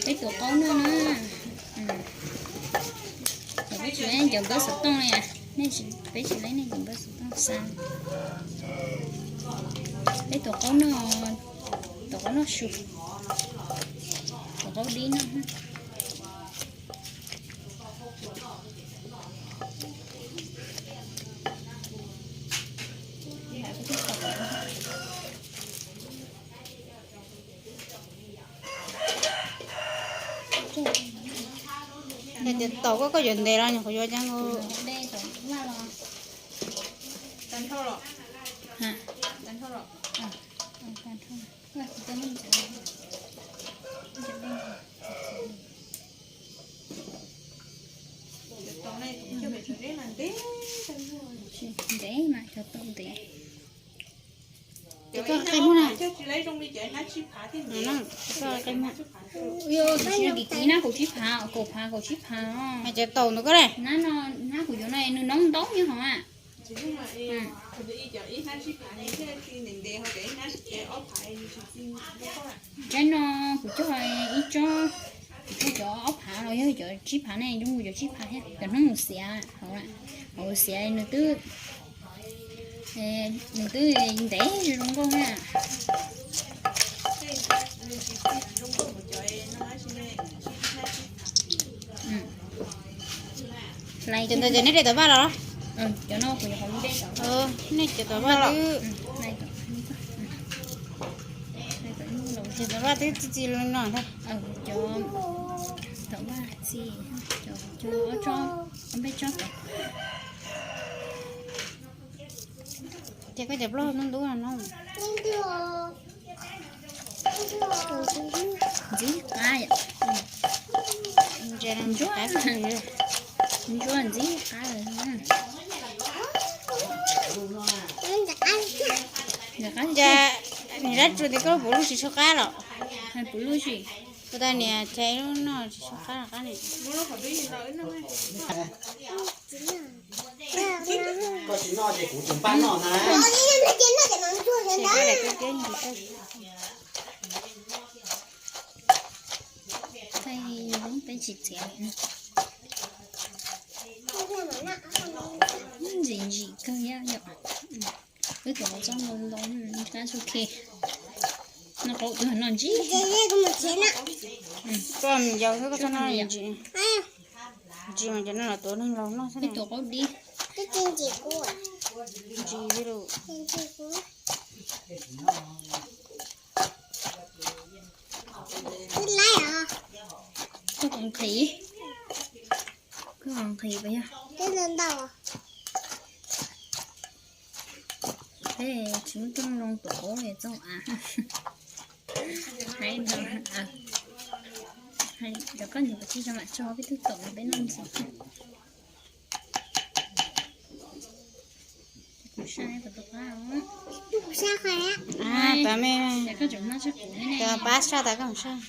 Peb tus qaub noj na. Peb tsis leej cov npawb xov tooj li, peb tsis leej nej cov npawb xov tooj xa. Peb tus qaub noj, tus qaub noj su, tus qaub dib noj. Yog tias tau koj, koj yuav ntev los nyuam qhuav yuav cov nkaus. Ntev mas cov tau ntev. Cov koj qe muag na. Cov koj qe muag. Ib hnab kaum tsib phav, kaum phav kaum tsib phav. Cov tau ntawd koj ne. Hnab no, hnab kuv yuav no nws noob ntau nyob hauv a. Tsaib no kuv cog ib tsob, kuv cog cov ob phav los yog cov tsib phav ne, zoo nkaus cov tsib phav thiab, cov hnub mus xiav hauv, hauv xiav nws twb, nws twb ntev zoo nkauj na. Cov ntawd ces neb de tom vaj los? Cov no kuv yuav hauv de tom. Nej cov tom vaj los. Cov tom vaj twb txi txi li no ntag. Cov tom vaj txi, cov ob tsob, ob peb tsob tom. Ces koj cov plaub hau ntub ntub no. Ntxim qab yom. Ntsuab, ntsuab ntxim qab lawm. Cas niam Zab Tsua tias koj puv luj tsis tshua qab los? Hais puv luj tsis? Kuv tas niam ces lub no tsis tshua qab los qab ne. Koj tsis noj ces kuv tus npaj noj na. Peb tsis txiav li. Ntsim ntsim kawg yom. Wb tus no txob ntau ntau, qab txuj khi. No qaub twb no ntsib. Koj mus yau xwb koj txob no ntsim. Ntsim mas cov no los tuav neeg laus noj xwb. Ib tus qaub dib. Ntsim li lus. Koj qhov nqhis, koj qhov nqhis puas yog? Peb tsis muaj rooj loo tuav qaub li txog av. Hais no, cov koj nyiam kav tsij zoo mam tso peb twb tom peb noj ntxiv. Kuv saib kuv tus qab os. Kuv saib qhov, pab me, koj tseem noj tshaj kuv ne. Pab saib tas koj mus saib.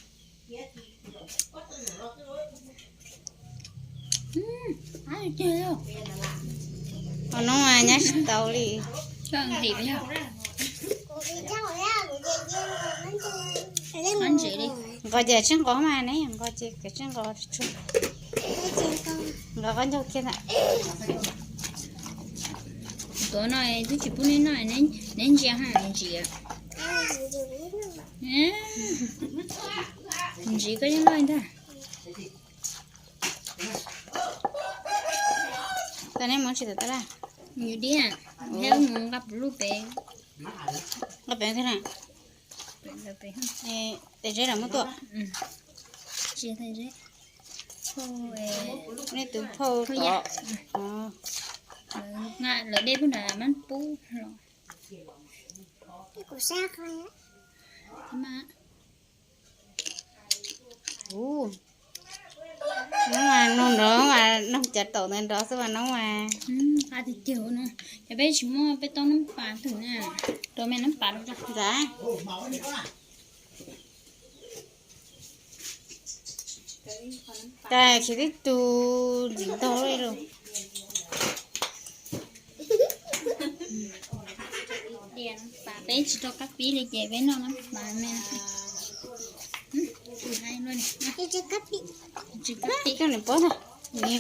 Qhov no mas nyab tsis tau li. Koj nqhis yog. Nqos ces tsis nqos mas ne, nqos ces kawg tsis nqos tsuag. Nqos qab ncaug kiag ntag. Tuav no twb tsis pub neb noj, neb ntsia ha ntsia. Ntsia koj yeej noj ntag. Tau neb mus tsis tau tab laj. Yus diab, neb mus nqa puv luj pem. Nqa pem thiab na. Tes zeb los muab tuaj. Tsis tes zeb. Nej tus phauj tom. Lawv dej pub nrad mab pub los. Ub, noob mas noog nrov mas noog cov taum ntawd nrov xwb mas noob mas. Qab tiag tiag no, ces peb tsis muaj peb tau nab pas twg na, tua me nab pas rau. Ntxawm. Tas khiav tib tug ntxim ntog li lawm. Peb tsis rau kab pib li ces peb noj na. Tsis kab pib, tsis kab pib,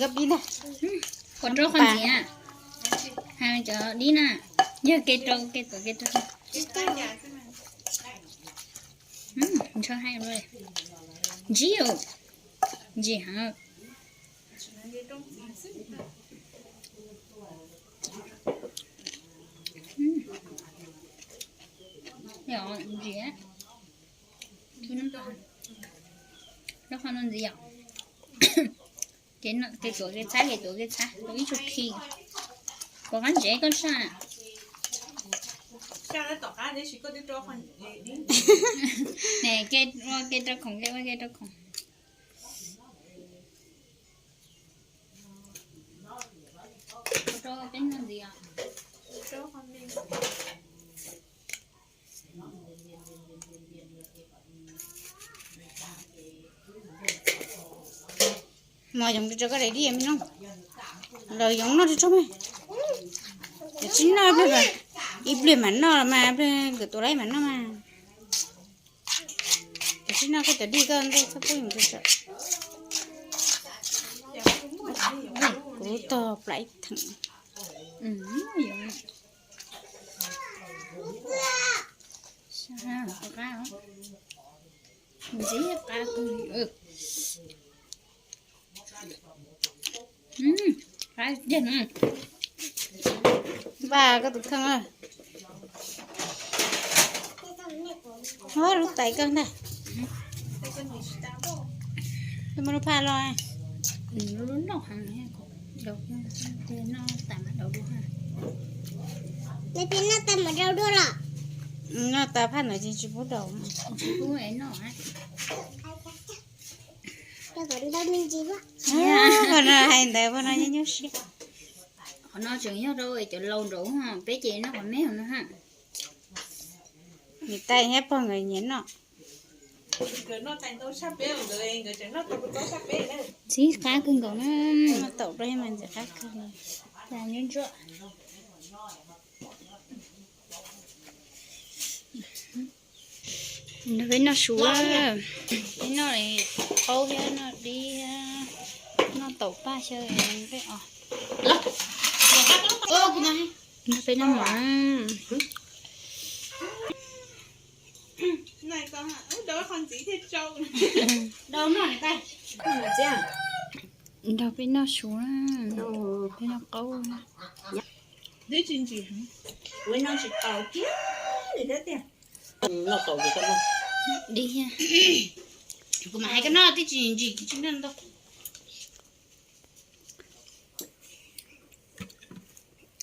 kab pib ntag. Qhov rau qhov ntxiv, hais cov dib na, yog ke rau ke tuav ke rau. Ntshaw hais ntsis, ntsis heev. Ntsis, lub qhov no ntxiv yom. Ces tuav kev txhab, kev tuav kev txhab, tuav ib tsuj khi. Kov qab ntsev koj saj. Ne, ke ua ke rau khoom, ke ua ke rau khoom. Rau peb noj ntxiv os. Mas yoov tso koj daim dib me no, los yoov noj tso mas. Cov tsis noj ib pliag, ib pliag mam noj mas, ib pliag nkawm tus laib mam noj mas. Cov tsis noj koj cov dib koj ntej txhob pub yoov tso. Kuv tog plam ib theem. Ntxiv qab kawg. Qab tiag. Npaj koj tus kheej. Ho lub tais koj ntag. Muab lub phaj los. Lub noj heev, noj tas mam daus dua. Noj tas mam daus dua los? Noj tas phaj ntawd ces tsis pub daus. Tsis pub noj. Pog no hais ntawd pog no nyob nyuaj siab. Qhov no tseem yog rau cov laus nraud, peb ces noj qhov me no ha. Niam tais thiab pog nkawd nyiam noj. Ntxim qab kawg nkaus na. Taum rau mas ntxim qab kawg. Nyob ntsuab. Peb noj su, peb noj qaub thiab noj dib thiab noj taum paj xyaw peb os. Peb noj mov. Nrog peb noj su, peb noj qaub. Dib, kuv mam hais koj noj, twb tsis ntsim, tsis noj ntau.